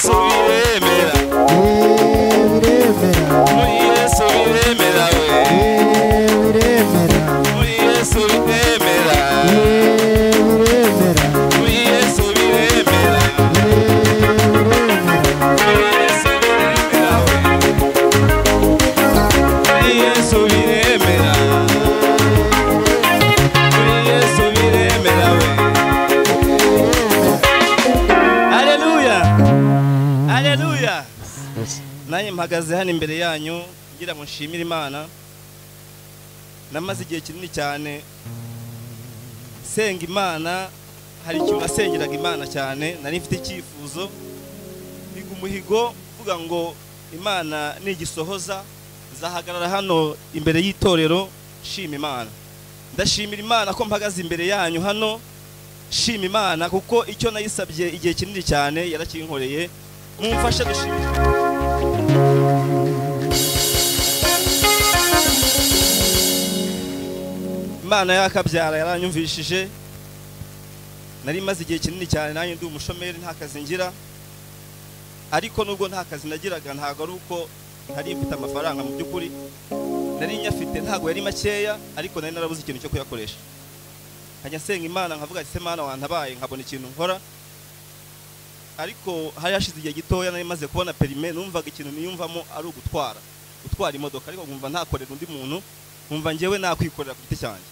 Yesu biremera, biremera, muri Yesu biremera we, biremera, muri Yesu biremera, biremera, muri Yesu biremera, muri Yesu biremera we, muri Yesu biremera, muri Yesu biremera we. Haleluya, haleluya. Nanjye mpagaze hano imbere yanyu ngira ngo nshimire Imana. Namaze igihe kinini cyane senga Imana, hari ikintu nasengeraga Imana cyane, nari mfite icyifuzo, higa umuhigo mvuga ngo Imana nigisohoza nzahagarara hano imbere y'itorero nshima Imana. Ndashimira Imana ko mpagaze imbere yanyu hano nshima Imana, kuko icyo nayisabye igihe kinini cyane yarakinkoreye. Mumfashe dushimire. Imana yakabyara yaranyumvishije. Nari maze igihe kinini cyane nanjye ndi umushomeri, nta kazi ngira, ariko nubwo nta kazi nagiraga ntago ari uko nari mfite amafaranga. Mu by'ukuri nari nyafite, ntago yari makeya, ariko nari narabuze ikintu cyo kuyakoresha. Nkajya nsenga Imana nkavuga ati se Mana wantabaye nkabona ikintu nkora. Ariko hari hashize igihe gitoya nari maze kubona perime, numvaga ikintu niyumvamo ari ugutwara imodoka, ariko nkumva ntakorera undi muntu, nkumva njyewe nakwikorera ku giti cyanjye.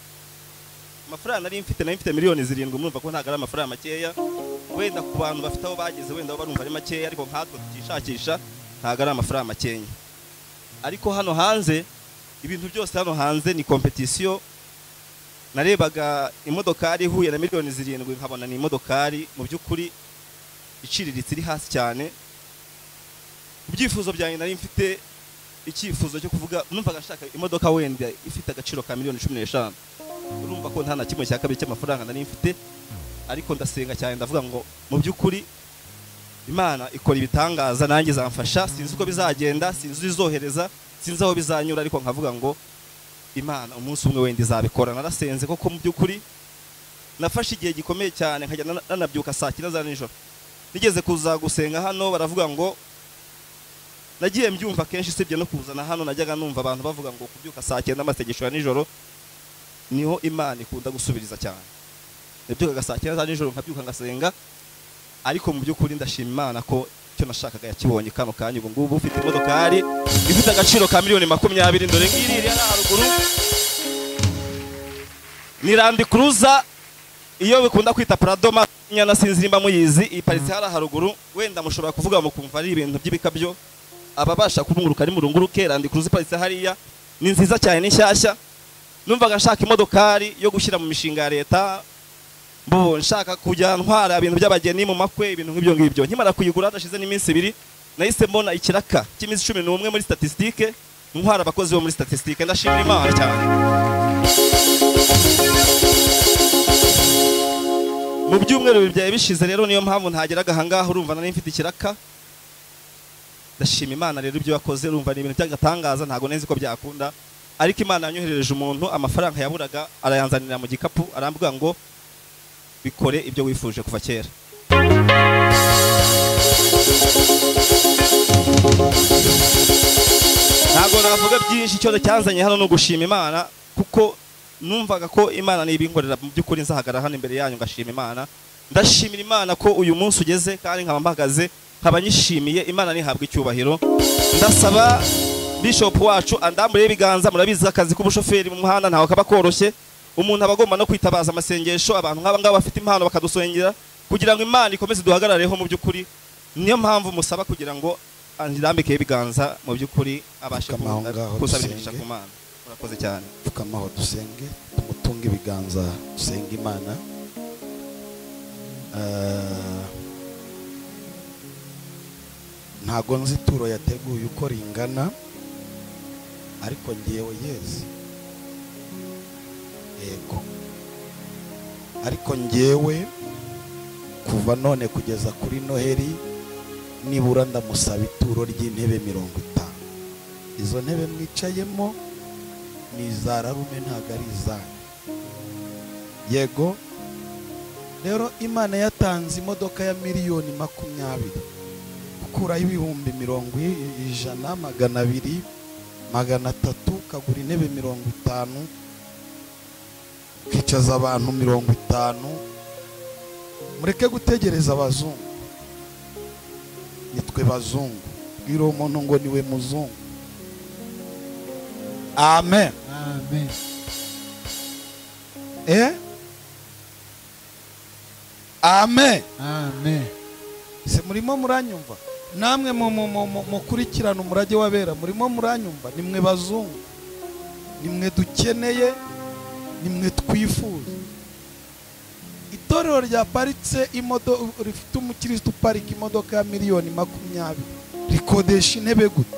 Amafaranga nari mfite miliyoni 7, murumva ko ntago ari amafaranga makeya. Wenda ku bantu bafite aho bageze wenda barumva ari makeya, ariko nkatwe tukishakisha ntago ari amafaranga makeya. Ariko hano hanze ibintu byose hano hanze ni competition. Narebaga imodokari ihuye na miliyoni 7 nkabona ni imodokari mu by'ukuri iciriritse iri hasi cyane. Ibyifuzo byanjye nari mfite icyifuzo cyo kuvuga, numvaga nshaka imodoka wenda ifite agaciro ka miliyoni 15. Urumva ko nta na kimwe cya kabiri cy'amafaranga nari mfite, ariko ndasenga cyane ndavuga ngo mu by'ukuri Imana ikora ibitangaza nanjye izamfasha. Sinzi uko bizagenda, sinzi izohereza, sinzi aho bizanyura, ariko nkavuga ngo Imana umunsi umwe wenda izabikora. Narasenze koko mu by'ukuri nafashe igihe gikomeye cyane, nkajya nanabyuka saa 9 za nijoro. Nigeze kuza gusenga hano baravuga ngo, nagiye mbyumva kenshi usibye no kuzana hano, najyaga numva abantu bavuga ngo kubyuka saa 9 amasengesho ya nijoro niho Imana ikunda gusubiriza cyane. Nabyukaga saa 9 za nijoro nkabyuka ngasenga, ariko mu by'ukuri ndashima Imana ko icyo nashakaga yakibonye kano kanya. Ubu ngubu ufite imodokari ifite agaciro ka miliyoni 20, dore ngiri iri haruguru ni Land Cruiser, iyo bikunda kwita Prado nyana, sinzi nimba muyizi, iparitse hara haruguru. Wenda mushobora kuvuga mukumva ari ibintu by'ibikabyo, ababasha kurunguruka ari murunguruke. Land Cruiser iparitse hariya ni nziza cyane, ni nshyashya. Numvaga nshaka imodokari yo gushyira mu mishinga ya leta, mbo nshaka kujya ntwara ibintu by'abageni mu makwe, ibintu nk'ibyo ngibyo. Nkimara kuyigura hadashize n'iminsi 2 nahise mbona ikiraka cy'iminsi 11 muri statistique, ntwara abakozi bo muri statistique. Ndashimira Imana cyane. Mu byumweru bibyaye bishize rero niyo mpamvu ntageraga ahangaha, urumva nari mfite ikiraka. Ndashima Imana rero ibyo yakoze, urumva ni ibintu by'agatangaza, ntago nzi ko byakunda, ariko Imana yanyoherereje umuntu amafaranga yaburaga arayanzanira mu gikapu, arambwira ngo bikore ibyo wifuje kuva kera. Ntago navuga byinshi, icyo cyanzanye hano no gushima Imana, kuko numvaga ko Imana nibinkorera mu by'ukuri nzahagara hano imbere yanyu ngashima Imana. Ndashimira Imana ko uyu munsi ugeze kandi nkaba mpagaze, nkaba nyishimiye. Imana nihabwa icyubahiro. Ndasaba Bishop wacu andambure ibiganza, murabizi akazi k'ubushoferi mu muhanda ntawe kaba koroshye, umuntu aba agomba no kwitabaza amasengesho, abantu nk'aba ngaba bafite impano bakadusengera kugira ngo Imana ikomeze duhagarareho mu by'ukuri. Niyo mpamvu musaba kugira ngo andambike ibiganza mu by'ukuri abashe kusabira imigisha ku Mana. Murakoze cyane. Pfukamaho dusenge, tumutunge ibiganza dusenge Imana. Ntago nzi ituro yateguye uko ringana, ariko ngewe yezi yego, ariko ngewe kuva none kugeza kuri Noheri nibura ndamusaba ituro ry'intebe 50. Izo ntebe mwicayemo ni iza Rarume, ntago ari izanyu. Yego rero Imana yatanze imodoka ya miliyoni 20. Gukuraho 100,000, 200, 300, ukagura intebe 50, ukicaza abantu 50. Mureke gutegereza abazungu. Nitwe bazungu. Bwira umuntu ngo niwe muzungu. Amen. Amen. Amen. Amen. Se murimo muranyumva? Namwe mukurikirana umurage w'abera, murimo muranyumva? Nimwe bazungu, nimwe dukeneye, nimwe twifuza. Itorero ryaparitse imodoka, rifite umukristo uparika imodoka ya 20,000,000, rikodesha intebe gute?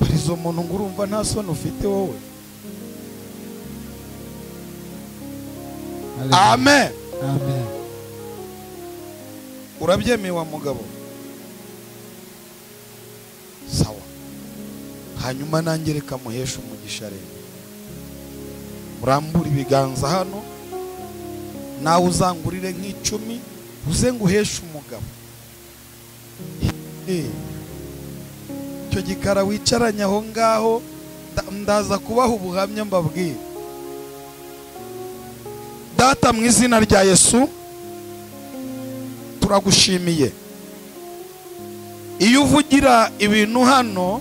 Barizo muntu ngo urumva nta soni ufite wowe. Amen. Amen. Urabyemeye wa mugabo? Sawa. Hanyuma nanjye reka muheshe umugisha rero. Murambura ibiganza hano, nawe uzangurire nk'icumi, uze nguheshe umugabo. Icyo gikara wicaranye aho ngaho, ndaza kubaha ubuhamya mbabwira. Data, mu izina rya Yesu, turagushimiye. Iyo uvugira ibintu hano,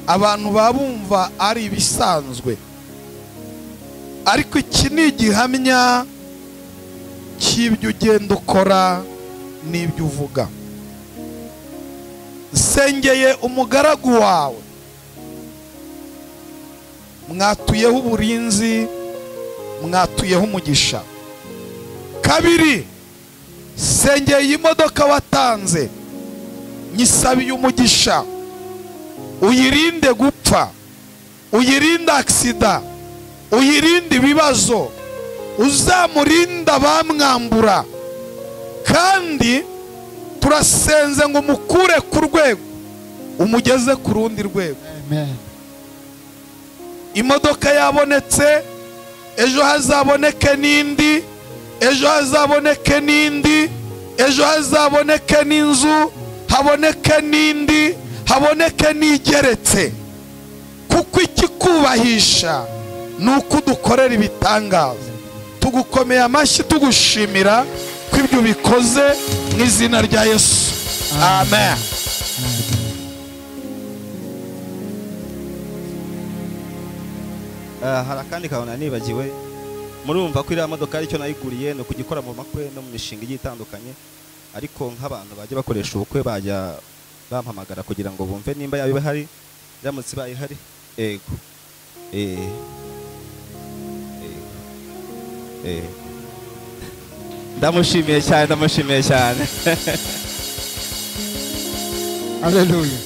abantu babumva ari ibisanzwe, ariko iki ni igihamya cy'ibyo ugenda ukora n'ibyo uvuga. Nsengeye umugaragu wawe, mwatuyeho uburinzi, mwatuyeho umugisha. Kabiri, sengeye imodoka watanze, nyisabiye umugisha, uyirinde gupfa, uyirinde aksida, uyirinde ibibazo, uzamurinda bamwambura. Kandi turasenze ngo umukure ku rwego umugeze ku rundi rwego. Amen. Imodoka yabonetse, ejo hazaboneke n'indi, ejo hazaboneke n'indi, ejo hazaboneke n'inzu, haboneke n'indi, haboneke n'igeretse. Kuko ikikubahisha ni uko udukorera ibitangaza. Tugukomeye amashyi, tugushimira ko ibyo ubikoze mu izina rya Yesu. Amen. Hari akandi kabona nibagiwe. Murumva ko iriya modoka aricyo nayiguriye, no kugikora mu makwe no mu mishinga igiye itandukanye, ariko nk'abantu bajya bakoresha ubukwe bajya bampamagara kugira ngo bumve nimba yaba ihari, iramutse ibaye ihari. Ego. Ndamushimiye cyane, ndamushimiye cyane. Haleluya.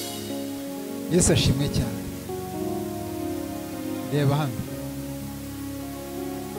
Yesu ashimwe cyane. Reba hano.